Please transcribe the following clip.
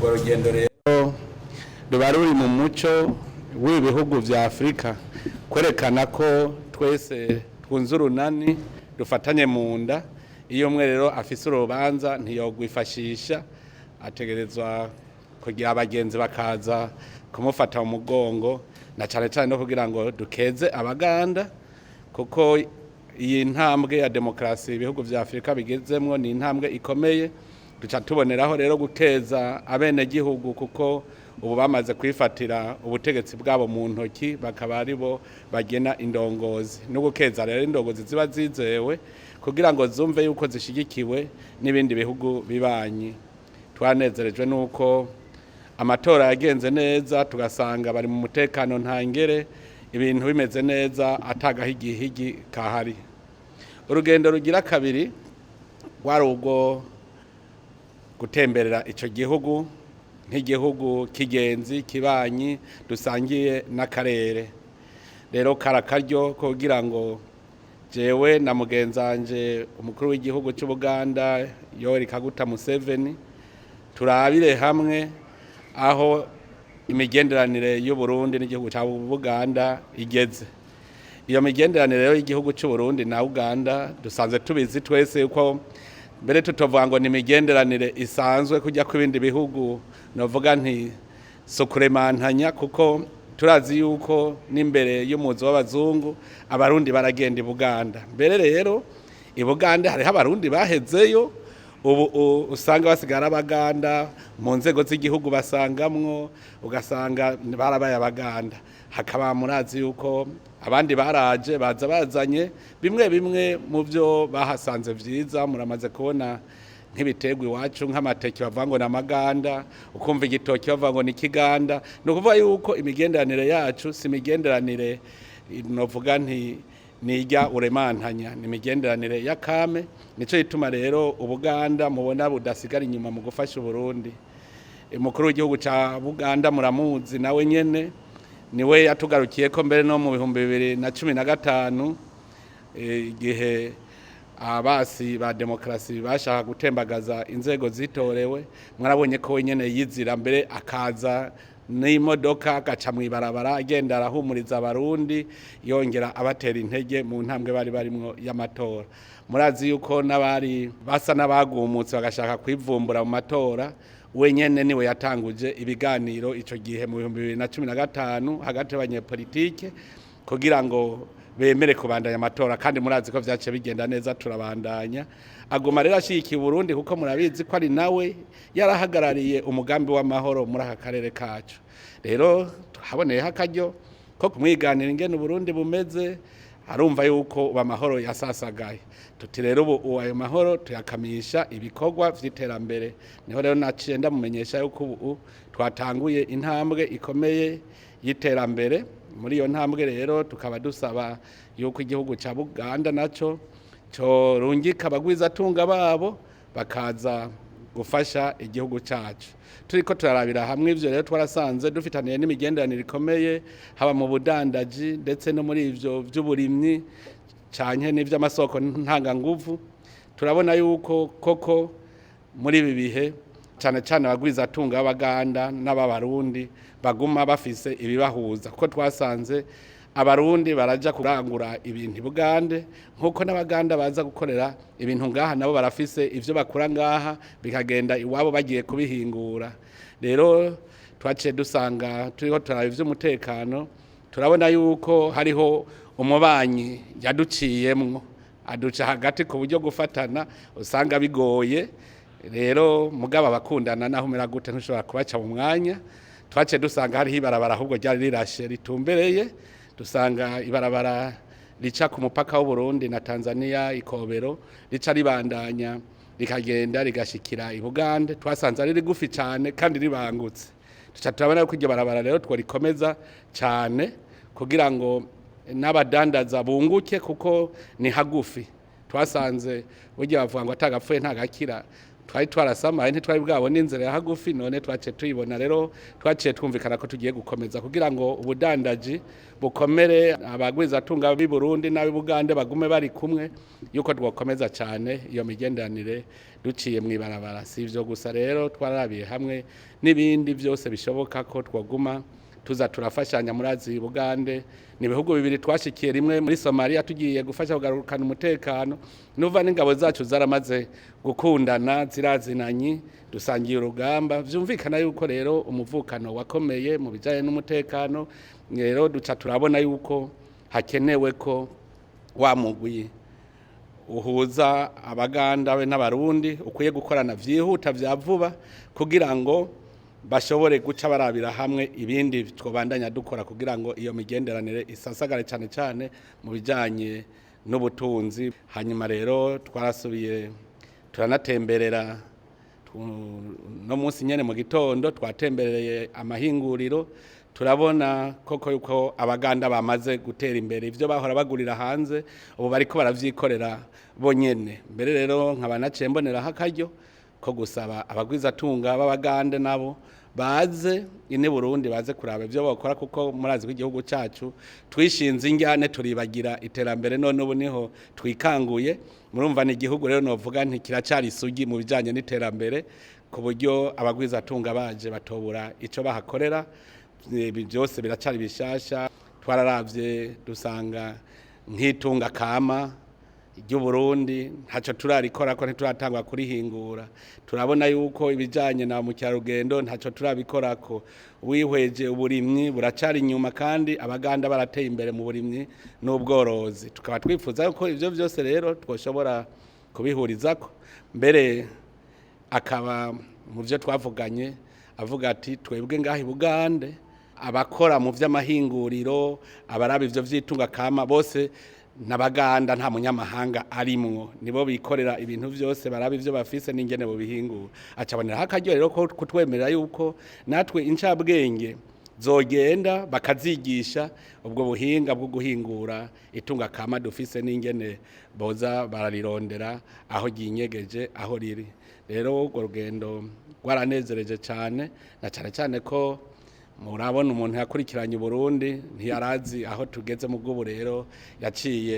Urwo rugendo rero ruba ruri mu muco w'ibihugu vya Afurika, kwerekana ko twese twunze urunani, dufatanye mu nda. Iyo umwe rero afise urubanza ntiyogwifashisha, ategerezwa kugira abagenzi bakaza kumufata mu mugongo, na cane cane no kugira ngo dukeze Abaganda, kuko iyi ntambwe ya demokarasi ibihugu vya Afurika bigezemwo ni intambwe ikomeye. Duca tuboneraho rero gukeza abenegihugu, kuko ubu bamaze kwifatira ubutegetsi bwabo mu ntoki, bakaba aribo bagena indongozi, no gukeza rero indongozi ziba zizewe kugira ngo zumve yuko zishigikiwe n'ibindi bihugu bibanyi. Twanezerejwe nuko amatora yagenze neza, tugasanga bari mu mutekano ntangere, ibintu bimeze neza, atagahigihigi kahari. Urugendo rugira kabiri rwari ubwo gutemberera ico gihugu nk'igihugu kigenzi kibanyi dusangiye n'akarere. Rero karakaryo kugira ngo jewe na mugenzanje umukuru w'igihugu cy'Ubuganda Yoweri Kaguta Museveni turabire hamwe aho imigenderanire y'u Burundi n'igihugu cya Buganda igeze. Iyo migenderanire rero y'igihugu cy'u Burundi na Uganda dusanzwe tubizi twese yuko mbere tutovuga ngo ni imigenderanire isanzwe kujya ku bindi bihugu, novuga nti sukuremantanya, kuko turazi yuko n'imbere y'umuzi w'abazungu Abarundi baragenda i Buganda. Mbere rero i Buganda hariho Abarundi bahezeyo, ubu usanga basigara Abaganda mu nzego z'igihugu, basangamwo ugasanga barabaye Abaganda. Hakaba murazi yuko abandi baraje baza bazanye bimwe bimwe mu byo bahasanze vyiza. Muramaze kubona nk'ibiterwa iwacu, nk'amateke bavuga ngo ni amaganda, ukumva igitoki bavuga ngo ni ikiganda. Ni ukuvuga yuko imigenderanire yacu si imigenderanire novuga nti nijya uremantanya, ni imigenderanire y'akame. Nico gituma rero Ubuganda mubona budasigara inyuma mu gufasha Uburundi. Umukuru w'igihugu ca Buganda muramuzi, nawe nyene niwe yatugarukiye ko mbere no mu 2015, igihe abasi ba demokarasi bashaka gutembagaza inzego zitorewe. Mwarabonye ko wenyene yizira mbere akaza n'imodoka, agaca mw'ibarabara agenda arahumuriza Abarundi, yongera abatera intege mu ntambwe bari barimwo y'amatora. Murazi yuko n'abari basa n'abagumutse bagashaka kwivumbura mu matora, wenyene niwe yatanguje ibiganiro ico gihe mu 2015 hagati y'abanyepolitike kugira ngo bemere kubandanya amatora, kandi murazi ko vyaciye bigenda neza, turabandanya. Aguma rero ashigikiye Burundi, kuko murabizi ko ari nawe yarahagarariye umugambi w'amahoro muri aka karere kacu. Rero haboneyeho akaryo ko kumwiganira ingene Uburundi bumeze, arumva yuko ubu amahoro yasasagaye. Tuti rero ubu ayo mahoro tuyakamisha ibikorwa vy'iterambere. Niho rero naciye ndamumenyesha yuko ubu twatanguye intambwe ikomeye y'iterambere. Muri iyo ntambwe rero tukaba dusaba yuko igihugu cya Buganda naco corungika abagwizatunga babo bakaza gufasha igihugu cyacu. Turiko turarabira hamwe ivyo rero, twarasanze dufitaniye n'imigenderanire ikomeye, haba mu budandaji ndetse no muri ivyo vy'uburimyi canke n'ivy'amasoko ntanganguvu. Turabona yuko koko muri ibi bihe cane cane abagwizatunga b'Abaganda n'ab'Abarundi baguma bafise ibibahuza, kuko twasanze Abarundi baraja kurangura ibintu i Bugande nkuko n'Abaganda baza gukorera ibintu ngaha, nabo barafise ivyo bakura ngaha bikagenda iwabo bagiye kubihingura. Rero twaciye dusanga turiho turaba ivy'umutekano, turabona yuko hariho umubanyi yaduciyemwo aduca hagati, ku buryo gufatana usanga bigoye. Rero mugabo abakundana naho umera gute ntushobora kubaca mu mwanya. Twaciye dusanga hariho ibarabara ahubwo ryari rirashe ritumbereye, dusanga ibarabara rica ku mupaka w'Uburundi na Tanzania Ikobero, rica ribandanya rikagenda rigashikira i Bugande. Twasanze ari rigufi cyane kandi ribangutse. Duca turabona ko iryo barabara rero tworikomeza cyane kugira ngo n'abadandaza bunguke, kuko ni hagufi. Twasanze burya bavuga ngo atagapfuye ntagakira. Twari twarasamaye, ntitwari bwabona inzira ya hagufi, none twaciye tuyibona. Rero twaciye twumvikana ko tugiye gukomeza kugira ngo ubudandaji bukomere, abagwizatunga b'i Burundi n'ab'i Bugande bagume bari kumwe, yuko twakomeza cyane iyo migenderanire duciye mu ibarabara. Si ivyo gusa rero, twararabiye hamwe n'ibindi byose bishoboka ko twaguma tuza turafashanya. Murazi, Bugande ni ibihugu bibiri twashikiye rimwe muri Somalia tugiye gufasha kugarukana umutekano. Nuva n'ingabo zacu zaramaze gukundana, zirazinanyi, dusangiye urugamba. Vyumvikana yuko rero umuvukano wakomeye mu bijanye n'umutekano. Rero duca turabona yuko hakenewe ko wa mugwi uhuza Abaganda be n'Abarundi ukwiye gukorana vyihuta vya vuba, kugira ngo bashobore guca barabira hamwe ibindi twobandanya dukora kugira ngo iyo migenderanire isasagare, cyane cyane mu bijanye n'ubutunzi. Hanyuma rero twarasubiye turanatemberera no munsi nyene mu gitondo twatembereye amahinguriro, turabona koko yuko Abaganda bamaze gutera imbere. Ivyo bahora bagurira hanze ubu bariko baravyikorera bonyene. Mbere rero nkaba naciye mboneraho akaryo ko gusaba abagwizatunga b'Abagande nabo baze ine Burundi, baze kuraba ibyo bakora, kuko murazi ko igihugu cyacu twishinze injyane turibagira iterambere, none ubu niho twikanguye. Murumva ni igihugu rero novuga nti kiracari isugi mu bijanye n'iterambere, ku buryo abagwizatunga baje batobura ico bahakorera. Ibi byose biracari bishasha. Twararavye dusanga nk'itunga kama ry'Uburundi ntacyo turarikora ko ntituratangwa kurihingura. Turabona yuko ibijyanye na mukerarugendo ntacyo turabikorako. Wihweje uburimyi buracari inyuma, kandi Abaganda barateye imbere mu burimyi n'ubworozi. Tukaba twifuza yuko ibyo byose rero twoshobora kubihurizako. Mbere akaba mu byo twavuganye avuga ati: "Twebwe ngaha i Bugande, abakora mu by'amahinguriro, abaraba ivyo vy'itunga kama bose n'Abaganda, nta munyamahanga arimwo, nibo bikorera ibintu byose, baraba ivyo bafise n'ingene bobihingura." Acaboneraho akaryo rero ko kutwemerera yuko natwe incabwenge zogenda bakazigisha ubwo buhinga bwo guhingura itunga kama dufise n'ingene boza bararirondera aho ryinyegeje, aho riri. Rero urwo rugendo rwaranezereje cyane, na cyane cyane ko murabona umuntu yakurikiranye Uburundi ntiyarazi aho tugeze mu bw'ubu rero yaciye.